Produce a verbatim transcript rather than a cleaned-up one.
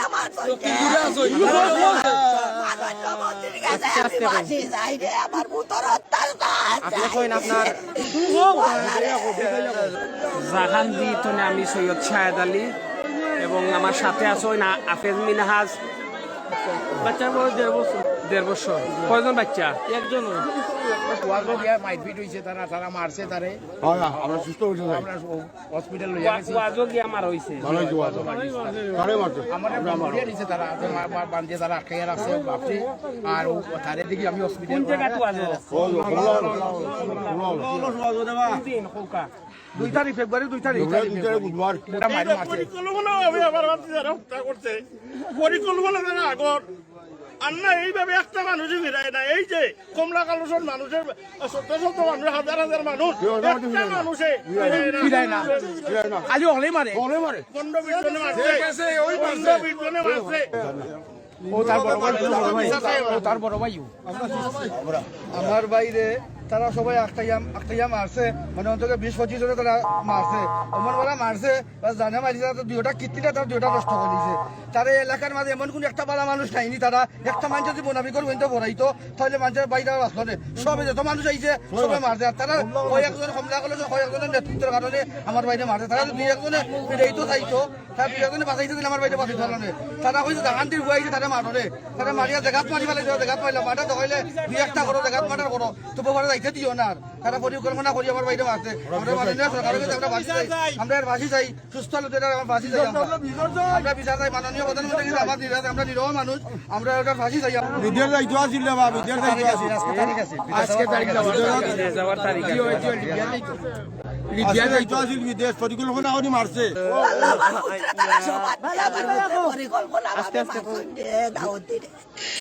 আমার চোখে। আমার চোখে। আমার পুত্র হত্যার কাজ। আপনি কইন আপনার জাহান দি তনে আমি সৈয়দ শাহেদ আলী এবং আমার সাথে আছইন আফেজ মিনহাজ। বাচ্চার বয়স দেড় বছর। দেড় বছর। কয়জন বাচ্চা? একজন। ওয়াজও দিয়া মাইট পিট হইছে তারা, তারা মারছে তারে। হয় না, আমরা সুস্থ হইছে তাই। আমরা ও-, হসপিটাল লইয়া গেছি। ওয়াজও গিয়া মারা হইছে। ভালো হইছে ওয়াজও। তারে মারছে। আমার আমরা মারছে। বান্ধিয়া নিছে তারা, তো মা-, মা-, বান্ধিয়া তারা আটকাইয়া রাখছে, বাপরে। আর ও তারে দেখি আমি হসপিটাল কোন জায়গাত ওয়াজও? ও, ও, ও, ও, ও, ও। কোন দিন, খোকা? দুই তারিখ, ফেব্রুয়ারি দুই তারিখ। ফেব্রুয়ারি দুই তারিখ বুধবার। এটা মাইর মারছে। পরিকল্পনাভাবে আমার বাচ্চারা হত্যা করছে। পরিকল্পনা তারা আগর। আর না, এইভাবে একটা মানুষই ফিরায় না। এই যে কমলা কালুসর মানুষের শত শত মানুষ, হাজার হাজার মানুষ, একটা মানুষে ফিরায় না। ফিরায় না। খালি হকলেই মারে। হকলেই মারে। পনেরো বিশ জনে মারছে। ঠিক আছে, ওই মারছে। পনেরো বিশ জনে মারছে। ও তার বড় ভাই, ও তার বড় ভাই, ও তার বড় ভাই। আমার ভাইরে তারা সবাই আটকাইয়া, আটকাইয়া মারছে, মানে অন্তত বিশ পঁচিশ জনে তারা মারছে। এমন ওরা মারছে, বা জানে মারি তারা তো দুইটা কিডনিটা তার দুইটা নষ্ট করে দিছে। তারা এই এলাকার মাঝে এমন কোন একটা ভালা মানুষ নাইনি, তারা একটা মানুষ যদি মোনাফিকর বইনটা বড়াইতো, তাহলে মানুষের ভাইটা বাঁচলো না। সবে যত মানুষ আইছে, সবে মারছে। আর তারা কয়েকজন হামলা করলে, কয়েকজনের নেতৃত্বের কারণে আমার ভাইরে মারছে। তারা যদি দুই একজনে ফিরাইতো চাইতো, তারা দুই একজনে বাঁচাইতে দিলে আমার ভাইরে বাঁচাইতে পারলো না। তারা কইছে জাহান দি বুয়াইছে, তারা মারো রে। তারা মারিয়া জাগাত মারি ফেলাইছে, জাগাত মারিলা, মার্ডার দেখাইলে দুই একটা করো, জাগাত মার্ডার করো, তো বাবারে যাইতে দিও না আর। তারা পরিকল্পনা করি আমার ভাইরে মারছে। আমরা মাননীয় সরকারের কাছে আমরা ফাঁসি চাই, আমরা এর ফাঁসি চাই, সুস্থ হলে তো এটা আমার ফাঁসি চাই আমরা। আমরা বিচার চাই, মাননীয় প্রধানমন্ত্রীর কাছে আমার নিরাশ, আমরা নিরহ মানুষ, আমরা ওটার ফাঁসি চাই আমরা। বিদেশ যাইতো আছিল রে বাবা, বিদেশ যাইতো আছিল। আজকে তারিখ আছে, আজকে তারিখ যাওয়ার তারিখ। যাওয়ার তারিখ। লিবিয়া যাইতো আছিল বিদেশ, পরিকল্পনা করি মারছে। আল্লাহ, আমার পুত্র তারা সব আটকে আমার পরিকল্পনা আস্তে আস্তে মারছে, দাওয়াত দিলে।